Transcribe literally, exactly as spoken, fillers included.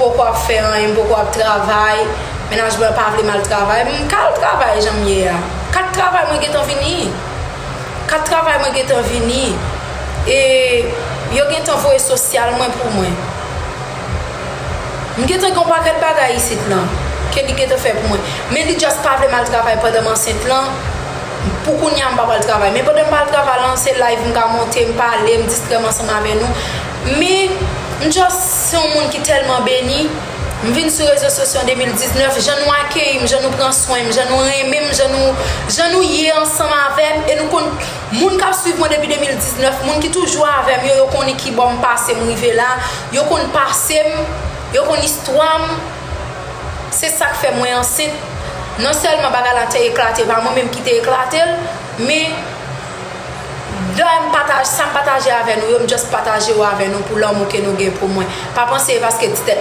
poko ap fè anyen, m poko ap travay, mennaj mwen pa vle m al travay, m ka al travay jan m ye a. Kat travay mwen gentan vini. Kat travay mwen gentan vini. E yo gentan voye sosyal mwen pou mwen. M gentan gen yon pakèt bagay isit lan ke li gentan fè pou mwen. Men li just pa vle m al travay pandan m ansent lan. Pou kounye a m pa pral travay. Men pandan m pa al travay lan, se live m ka monte, m pale, m distrè m ansanm avè nou. Men m just se yon moun ki tèlman beni. M vin sou rezo sosyo an de mil diznèf, jan nou akeyi m, jan nou pran swen m, jan nou renmen m, jan nou, jan nou ye ansanm avè m, e nou konn moun k ap swiv mwen depi de mil diznèf, moun ki toujou avè m yo, yo konnen ki bò m pase m rive la, yo konn pase m, yo konn istwa m. Se sa k fè mwen ansent. Non sèlman bagay la te eklate, pa mwen menm ki te eklate l, men lè m pataje, sa m pataje avè nou yo, m just pataje yo avè nou pou lanmou ke nou gen pou mwen. Pa panse e paske ti tèt